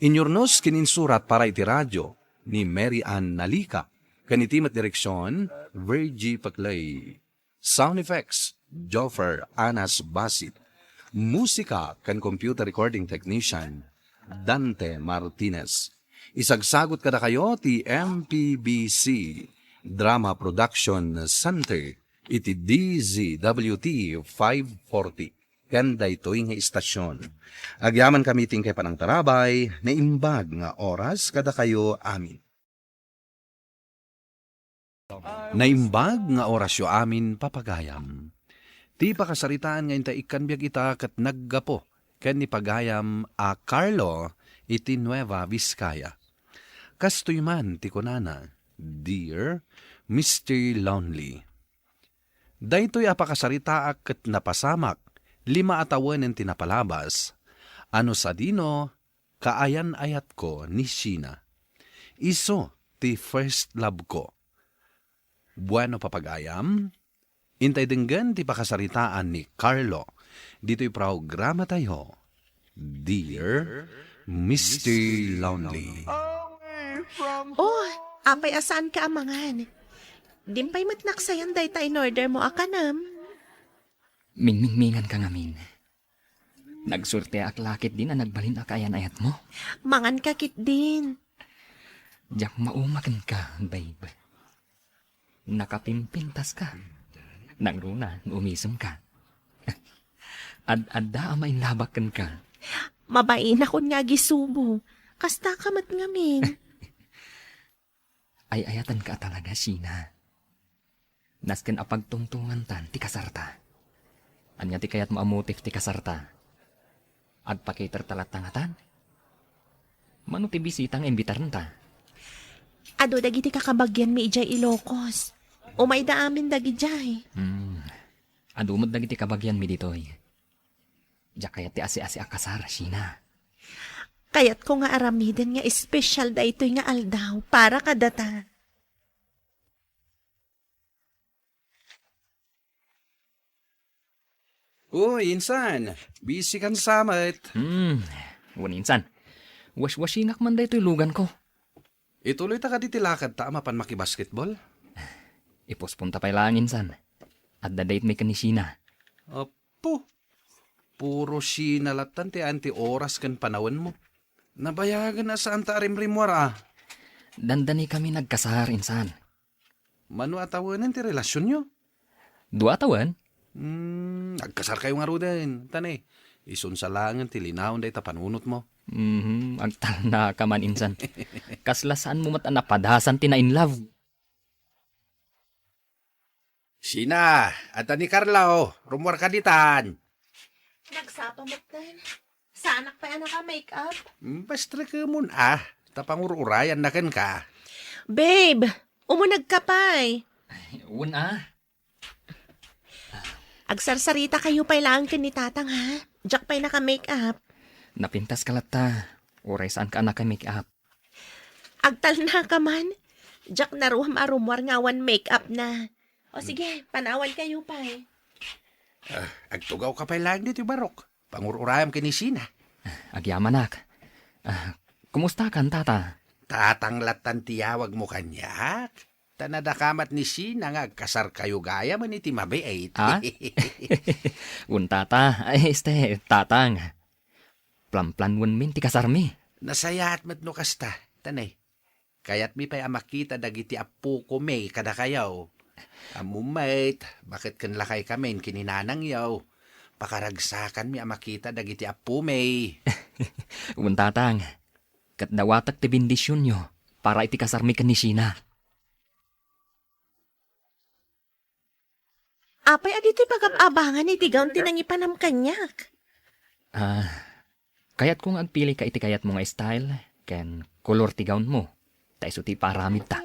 Inyurnos ken insurat para iti radio ni Mary Ann Nalica, ken iti met direksion, Virgie Paclay. Sound effects, Joffer Anas Basit. Musika ken computer recording technician, Dante Martinez. Isagsagut kadakayo ti M P B C Drama Production Center iti D Z W T five forty ken daytoy nga istasion. Agyamankami ti inkay panangtarabay, naimbag nga oras kadakayo amin. Naimbag nga orasyo amin, papagayam. Ti pakasaritaan nga inta ikkan biag ita ket naggapu ken ni pagayam a Carlo iti Nueva Vizcaya. Kastoy man ti kunana, Dear Mister Lonely. Daytoy a pakasaritaak ket napasamak, lima a tawenen ti napalabas, a no sadino, kaayan-ayatko ni Sheena. Isu ti first love ko. Bueno, papagayam, intay denggen ti pakasaritaan ni Carlo ditoy programatayo, Dear Mister Lonely. Oh, apay a saanka a mangan? Dimpay met naksayan dayta in-order mo a kanem. Mingmingmingan ka ngamin. Nagsuerteak la ketdin a nagbalin a kaayan-ayatmo. Manganka ketdin. Diak mauma kenka, babe. Nakapimpintaska. Nangruna no umisemka. Ad-adda a mainlabak kenka. Mabainakon nga agisubo. Kastaka met ngamin. Ay-ayatenka a talaga, Sheena. Nasken a pagtungtongantan ti kasarta. Ania ti kayatmo a motif ti kasarta? Agpa-cater ta latta ngatan? Mano ti bisita nga imbitarenta? Adu dagiti kakabagianmi idiay Ilocos. Umayda amin dagidiay. Hmm. Adu met dagiti kabagianmi ditoy. Diak kayat ti asi-asi a kasar, Sheena. Kayatko nga aramiden nga espesyal daytoy nga aldaw para kadata. Uy, insan, busy kan sa met. Hmm, wen insan. Waswasinak man daytoy luganko. Ituloy ta kadi ti lakad ta a mapan makibasketball? Ipospon ta pay laeng insan. Adda date mi ken ni Sheena. Apo, puro Sheena lattan ti ayan ti oras ken panawenmo. Nabayagen a saan ta a rimrimmuar a. Dandanikami nagkasar, insan. Mano a tawenen ti relasionyo? Dua a tawen. Hmm, agkasarkayo ngaruden. Tani, isunsa laengen ti linaon dayta panunotmo. Mhm, agtalnaka man, insan. Kasla saanmo met a napadasan ti na-in love. Sheena, adda ni Carlo, rummuarka ditan. Nagsapa metten. Saanak pay a naka-makeup. Basta kemon a, ta pangur-urayanna kenka. Babe, umunegka pay. Wen a. Agsarsarita kayo pay laeng ken ni Tatang, ha? Diak pay naka-makeup. Napintas ka latta. Uray saan ka a naka-makeup. Agtalna ka man. Diak naruam a rummuar nga awan make-up na. O sige, panawankayo pay. Ah, agtugawka pay laeng ditoy barok. Pangur-urayam ken ni Sina. Agyamanak. Ah, kumustakan, tata? Tatang lattan ti yawagmo kaniak. Ta nadakamat ni Sina nga agkasarkayo gayam iti mabiit. Ah? Wen, tata. Ay, este, tatang. Planplanwenmin ti kasarmi. Nasayaat met no kasta. Tanay. Kayatmi pay a makita dagiti appokomi kadakayo. Ammom met, baket ken lakaykamin ken ni nanangyo. Pakaragsakanmi a makita dagiti appomi. Wen, tatang, ket dawatek ti bendisionyo para iti kasarmi ken ni Sina. Apay a ditoy pagab-abangan iti gown ti nangipanam kaniak? Ah, kayatko nga agpilika iti kayatmo nga style ken kolor ti gownmo. Ta isu ti ipaaramidta.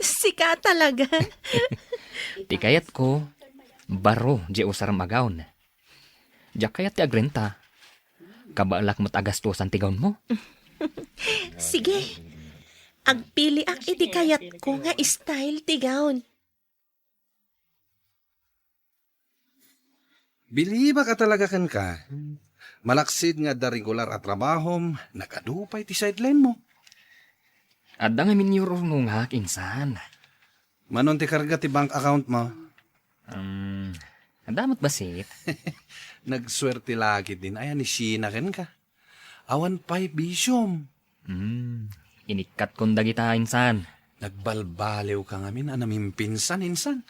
Sika talaga. Ti kayatko, baro diay usarem a gown. Diak kayat ti agrenta. Kabaelak met a gastosan ti gownmo. Sige. Agpiliak iti kayatko nga style ti gown. Bilibak a talaga kenka. Malaksid nga adda regular a trabahom, nagadu pay ti sideline mo. Adda ngamin urnongak, insan. Manon ti karga ti bank account mo? Um, adda met bassit. Nagsuerte la ketdin aya ni Sina kenka. Awan pay bisiom. Hmm, inikkatkon dagita, insan. Nagbalbaliwka ngamin a namimpinsan, insan.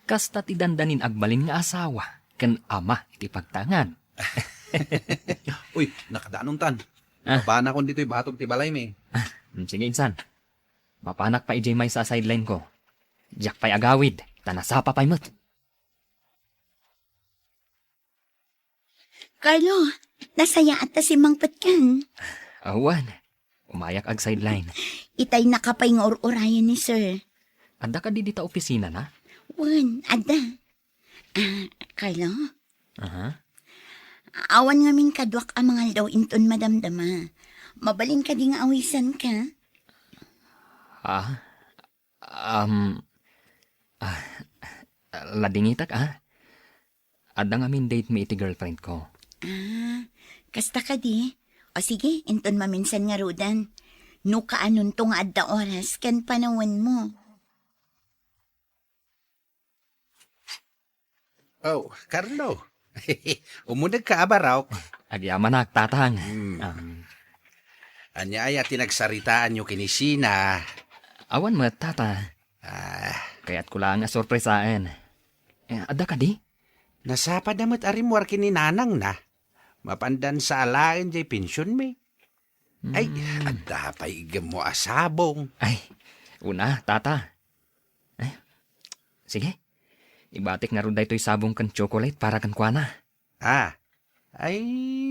Kasta ti dandanin agbalin nga asawa ken ama iti pagtangan. Uy, nakadanontan. Ah. Mapanakon ditoy batog ti balaymi. Ah, mm, sige, insan. Mapanak pay idiay maysa a sideline ko. Diak pay agawid, ta nasapa pay met. Carlo, nasayaat ta simmangpetkan. Awan. Umayak ag sideline. Itay nakapay nga ur-urayan ni sir. Adda kadi dita opisinana? Wen, adda. Ah, Carlo? Aha. Awan ngamin kaduak a mangaldaw inton madamdama. Mabalin kadi nga awisanka? Ah, um, ah, ladingitak, ah. Adda ngamin date mi iti girlfriend ko. Ah, kasta kadi? O sige, inton maminsan ngaruden. No kaanonto nga adda oras ken panawenmo. Oh, Carlo. Ummunegka a barok. Agyamanak, tatang. Hmm. Ah. Ania aya ti nagsaritaanyo ken ni Sina? Awan met, tata. Ah. Kayatko laeng a sorpresaen. Eh, adda kadi? Nasapada met a rimmuar ken ni nanangna. Mapandan sa alaen jay pensionmi. Ay, hmm, adda pay iggemmo a sabong. Ay, una, tata. Ay, sige. Ibatik ngarud daytoy sabong ken chocolate para kenkuana. Ah, ay,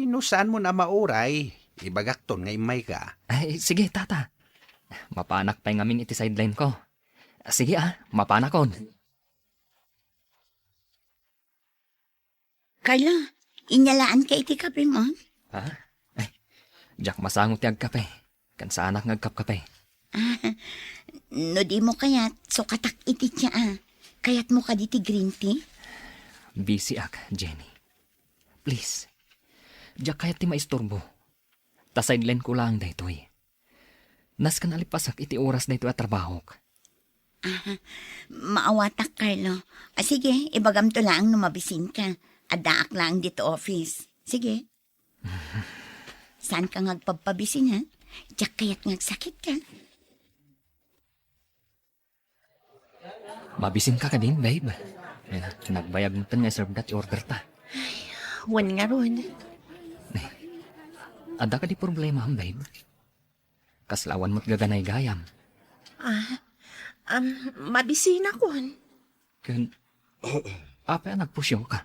no saanmon a mauray, ibagakton nga immayka. Ay, sige, tata. Mapanak pay ngamin iti sideline ko. Sige, ah, mapanakon. Carlo, inyalaanka iti kapem? Ha? Ay, diak masango ti agkape. Ken saanak nga agkapkape. Ah, no dimo kayat, sukatak iti tia, ah. Kayatmo kadi ti green tea? Busy ak, Jenny. Please, diak kayat ti maisturbo. Ta sideline ko laeng daytoy. Nasken a lippasak iti oras daytoy a trabahok. Ah, maawatak, Carlo. Ah, sige, ibagamto laeng no mabisinka. Addaak laeng dito office. Sige. Saanka nga agpabpabisin, ha? Diak kayat nga agsakitka. Mabisinka kadin, babe? Eh, nagbayag metten nga iserve da ti order ta. Ay, wen ngarud. Eh, adda kadi problema, babe? Kasla awan met gaganay gayam. Ah, um, mabisinakon. Ken, apay a nagpusyoka?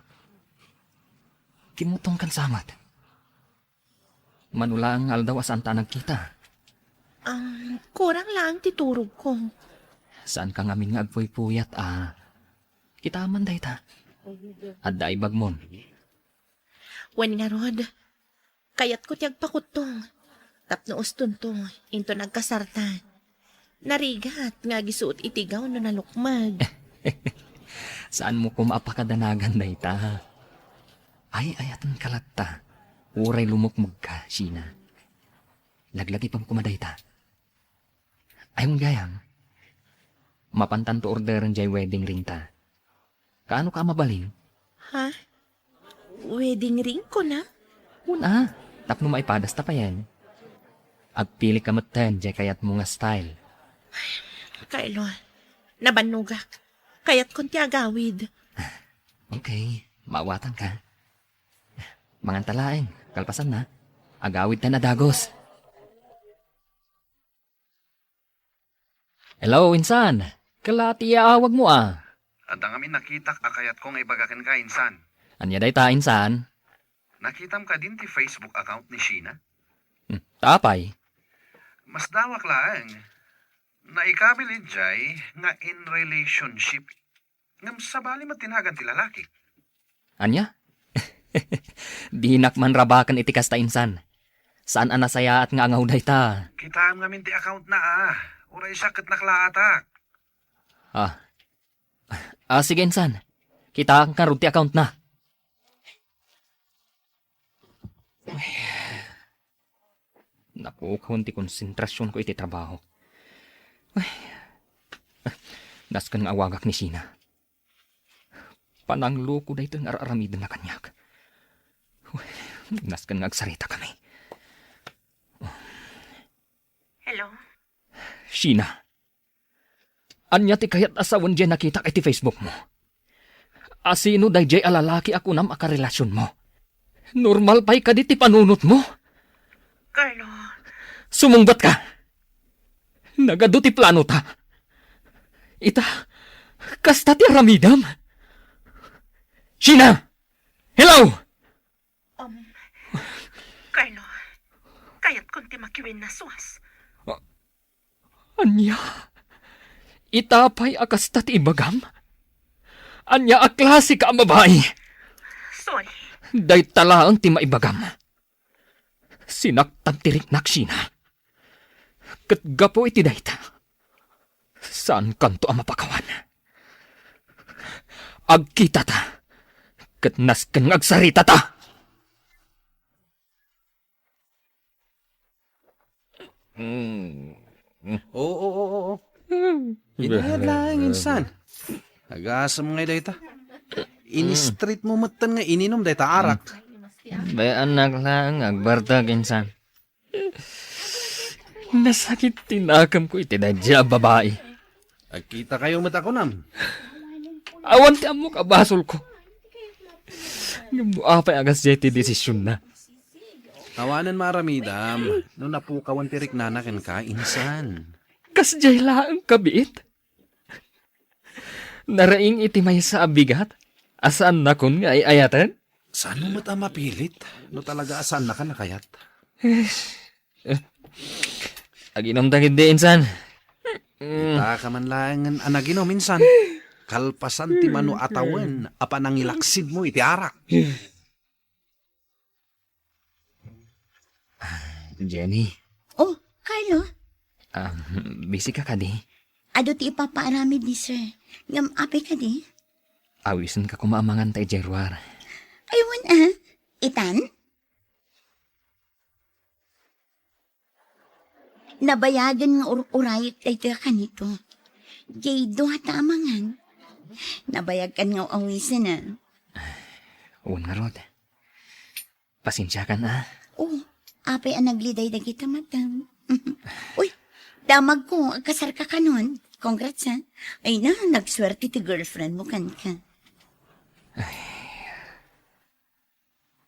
Kimmutong ken samat. Mano laeng nga aldaw a saanta a nagkita? Um, kurang laeng ti turogko. Saanka ngamin nga agpuypuyat a? Kita man dayta. Adda ibagmon. Wen ngarud, kayatko ti agpakuttong. Tapno ustonto, inton agkasarta. Narigat nga agisuot iti gown no nalukmeg. Saanmo koma a pakadanagan dayta. Ay, ayatenka latta. Uray lumukmegka, Sheena. Laglagipem koma dayta. Ay, gayam. Mapantanto orderen jay wedding ringta. Kaano ka a mabalin? Ha? Wedding ring, kuna? Una, tapno maipadasta payen. Agpilika metten jay kayatmo nga style. Carlo, nabannogak. Kayatkon ti agawid. Okay, maawatanka. Manganta laeng, kalpasanna. Agawidtan a dagus. Hello, insan. Kala ti yaawagmo, a? Adda ngamin nakitak a kayatko nga ibaga kenka, insan. Ania dayta, insan? Nakitam kadin ti Facebook account ni Sheena? Hmm, ta apay? Masdawak laeng. Naikabil idiay nga in relationship. Ngem sabali met ti nagan ti lalaki. Ania? Dinak man rabaken iti kasta, insan. Saan a nasayaat nga angaw dayta. Kitaem ngamin ti account na, a. Uray siak ket naklaatak. Ah. Ah, sige, insan. Kitaak ngarud ti account na. Napukawan ti konsentrasionko iti trabaho. Ay, nasken nga awagak ni Sheena. Panangloko daytoy nga ar-aramidenna kaniak. Uy, nasken nga agsaritakami. Hello? Sheena, ania ti kayat a sawen jay nakitak iti Facebook mo? Asino dayjay a lalaki a kunam a karelasionmo? Normal pay kadi ti panunotmo? Carlo. Sumungbatka. Nagadu ti planota. Ita, kasta ti aramidem. Sheena! Hello! Um, Carlo, kayatkon ti makiwennaswas. Ania? Ita pay a kasta ti ibagam? Ania a klasika a babai? Sorry. Dayta laeng ti maibagam. Sinaktan ti riknak, Sheena. Ket gapu iti dayta, saankanto a mapakawan. Agkitata, ket nasken nga agsaritata. Mm. Oo, oo, oo. Inayad laeng, insan. Agasem ngay dayta. In-treat mo metten nga ininum dayta arak. Bay-annak laeng nga agbartek, insan. Nasakit ti nakemko iti daydiay a babai. Agkitakayo met a kunam. Awan ti ammok a basolko. Ngem no apay a kasdiay ti desisionna? Awanen maaramidam no napukawan ti riknana kenka, insan. Kasdiay laeng, kabiit. Naraing iti maysa a bigat a saannakon nga ay-ayaten? Saanmo met a mapilit no talaga a saannaka a kayat? Eh, eh. Aginumta ketdi, insan. Mm. Itaka man laengen a naginum, insan. Kalpasan ti mano a tawen a panangilaksidmo iti arak. Ah, Jenny. Oh, Carlo? Ah, busy ka kadi? Adu ti ipapaaramid ni sir. Ngem apay kadi? Awisenka koma a mangan ta idiay ruar. Ay, wen a. Itan? Nabayagen nga ur-urayek daytoy a kanito. Diay dua ta a mangan. Nabayagkan nga awisen a. Wen ngarud. Pasensiakan a. Oh, apay a nagliday dagita matem. Uy, damagko, agkasarka kanon. Congrats, ha. Ay na, nagsuerte ti girlfriend mo kenka.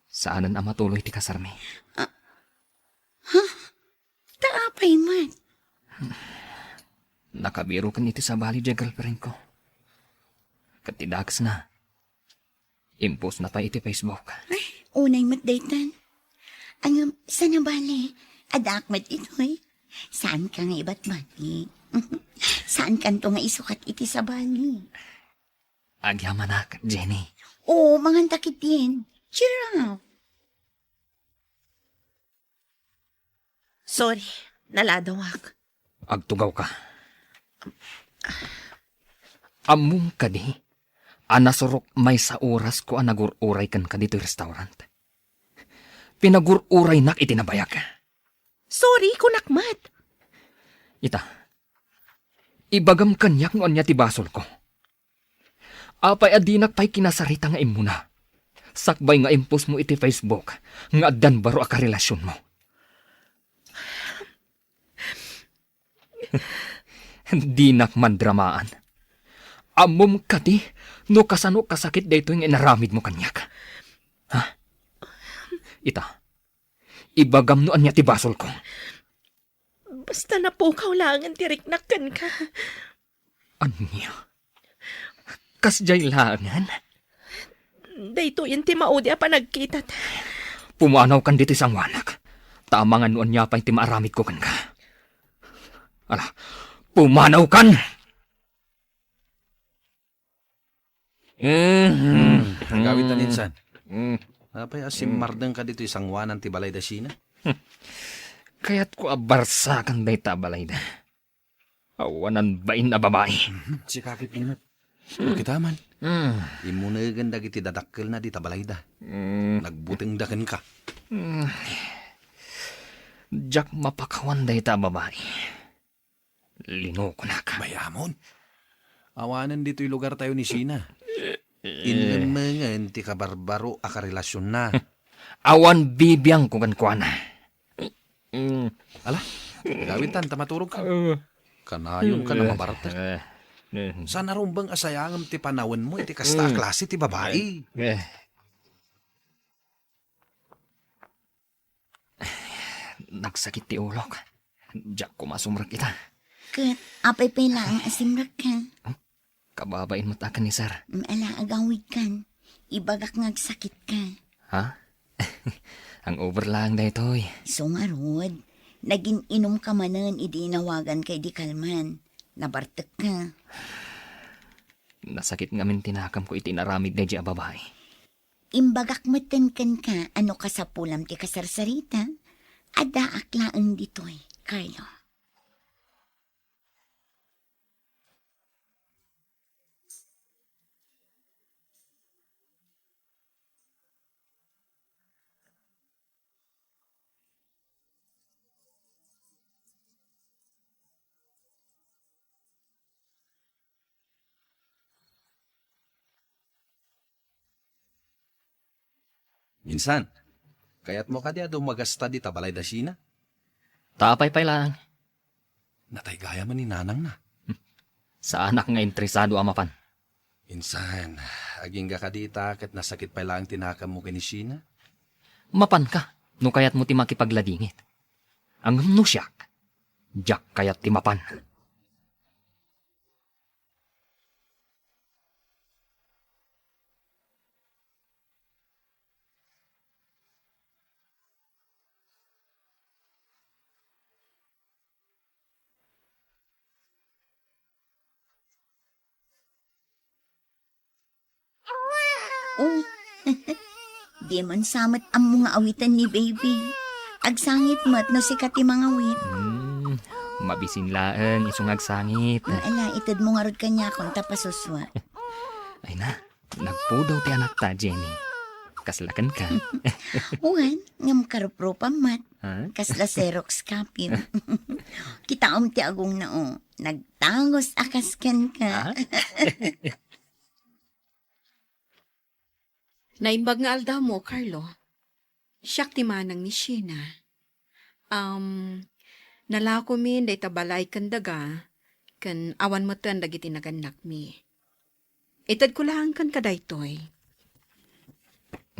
Saanen a matuloy ti kasarmi. Ah, ha? Ta apay met? Nakabiroken iti sabali diay girlfriendko. Ket ti dakesna, impostna pay iti Facebook. Ay, unay met daytan. Ngem, saan a bale, addaak met itoy. Saanka nga ibatbati. Saankanto nga isukat iti sabali. Agyamanak, Jenny. Oo, manganta ketdin. Cheer up. Sorry, naladawak. Agtugawka. Ammom kadi a nasurok maysa orasko a nagur-uray kenka ditoy restaurant? Pinagur-uraynak iti nabayag. Sorry, kunak met. Ita, ibagam kaniak no ania ti basolko. Apay a dinak pay kinasarita nga immuna, sakbay nga impostmo iti Facebook nga addan baro a karelasionmo? Dinak mandramaan. Ammom kadi no kasano kasakit daytoy nga inaramidmo kaniak? Ha? Ita, ibagam no ania ti basolko. Basta napukaw laengen ti riknak kenka. Ania? Kasdiay laengen? Daytoyen ti maudi a panagkitat. Pumanawkan ditoy sangoanak. Ta amangan no ania pay ti maaramidko kenka. Ala, pumanawkan! Mhm. Agawid ta, Ninsan. Mm. Apay a simmardengka ditoy sangoanan ti balay da Sheena? Kayatko a barsakan dayta a balayda. Awanan bain a babai. Mhm. Sika, Pipinot. Kita man. Mm. Immunegen dagiti dadakkelna dita balayda. Mm. Nagbutengda kenka. Mm. Diak mapakawan dayta a babai. Linokonak. Bay-amon. Awanen ditoy lugartayo ni Sheena. Innemmengen ti kabarbaro a karelasionna. Awan bibiangko kenkuana. Mm. Ala, agawidtan ta maturogka. Uh. Kanayonka a mabartek. Eh, eh. Saan a rumbeng a sayangem ti panawenmo iti kasta a klase ti babai. Eh. Nagsakit ti ulok. Diak koma sumrek ita. Ket apay pay laeng a simrekka? Kababain met a ken ni Sir. Mm, ala, agawidkan. Ibagak nga agsakitka. Ha? Ang over lang daytoy. Isu ngarud, nagin-inumka manen idi inawaganka idi kalman. Nabartekka. Nasakit ngamin ti nakemko iti inaramid daydiay a babai. Imbagak metten kenka a no kasapulam ti kasarsarita, addaak laeng ditoy, Carlo. Insan, kayatmo kadi a dumagasta dita balay da Sheena? Ta apay pay laeng? Natay gayam ni nanangna. Saanak nga interesado a mapan. Insan, agingga kadi ita ket nasakit pay laeng ti nakemmo ken ni Sheena? Mapanka, no kayatmo ti makipagladingit. Ngem no siak, diak kayat ti mapan. Oh, di man sa met ammo nga awiten ni baby. Agsangit met no sika ti mangawit. Hmm, mabisin laeng isu nga agsangit. Mm, ala, itedmo ngarud kaniakon ta pasusua. Ay na, nagpudaw ti anakta, Jenny. Kasla kenka. Wen, ngem karuprupam met. Ha? Kasla Xerox copy. Kitaem ti agongna, o. Nagtangos a kas kenka. Ah? Naimbag nga aldawmo, Carlo. Siak ti manang ni Sheena. Um, nalakomin dayta balay ken daga, ken awan metten dagiti nagannakmi. Itedko laeng kenka daytoy.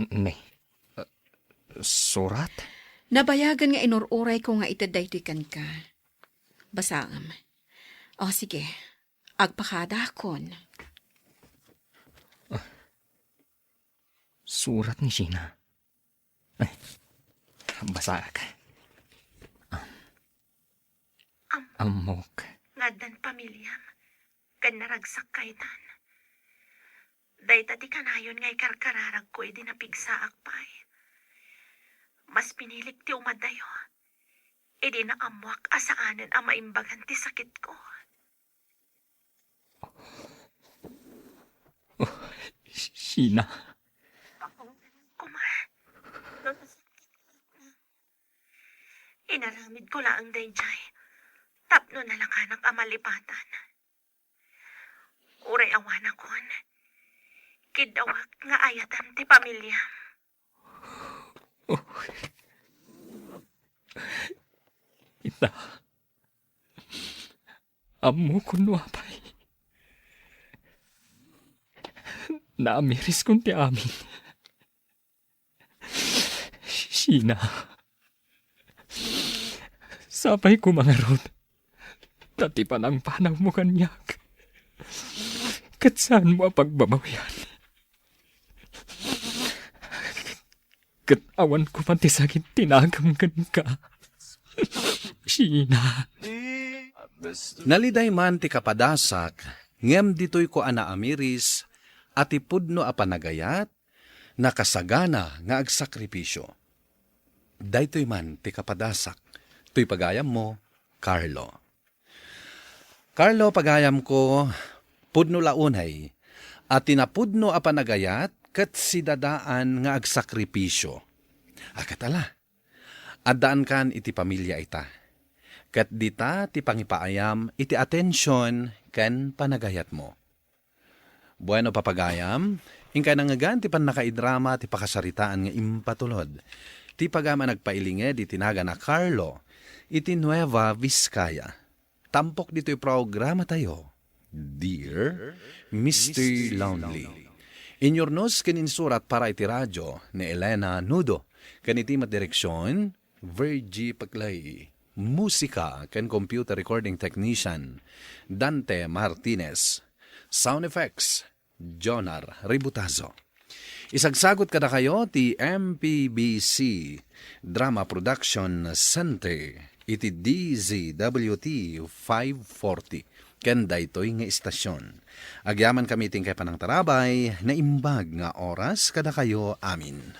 N-, ne, uh, surat? Nabayagen nga inur-urayko nga ited daytoy kenka. Basaem. O, sige. Agpakadakon. Ah. Surat ni Sheena. Ay, basaek. Ah. Am-, Ammok. Nga addan pamiliam, ken naragsak kaytan. Dayta ti kanayon nga ikarkararagko idi napigsaak pay. Mas pinilik ti umadayo, idi naammoak a saanen a maimbagan ti sakitko. Sheena. Koma. Inaramid ko laeng daydiay tapno nalakanak a malipatan. Uray awanakon, kiddawak nga ayatem ti pamiliam. Ita, ammokon no apay. Naamiriskon ti amin. Sheena, sapay koma ngarud ta ti panangpanawmo kaniak ket saanmo a pagbabawian. Ket awan koma ti sakit ti nagem kenka. Sheena. Naliday man ti kapadasak, ngem ditoyko a naamiris a ti pudno a panagayat, nakasagana nga agsakripisio. Daytoy man ti kapadasak, toy pagayammo, Carlo. Carlo, pagayamko, pudno la unay a ti napudno a panagayat ket sidadaan nga agsakripisio. A ket ala, addaankan iti pamilya ita. Ket dita ti pangipaayam iti atension ken panagayatmo. Bueno, papagayam, inkay nangngegan ti pannakaidrama ti pakasaritaan nga impatulod ti pagayam a nagpailinged iti nagan a Carlo iti Nueva Vizcaya. Tampok ditoy programatayo, Dear Mister Lonely. Inyurnos ken insurat para iti radio ni Elena Nudo, ken iti met direksion, Virgie Paclay. Musika ken computer recording technician, Dante Martinez. Sound effects, Jonar Ributazo. Isagsagot kadakayo ti M P B C Drama Production Center iti D Z W T five forty ken daytoy nga istasyon. Agyamankami iti inkay panangtarabay, naimbag nga oras kadakayo amin.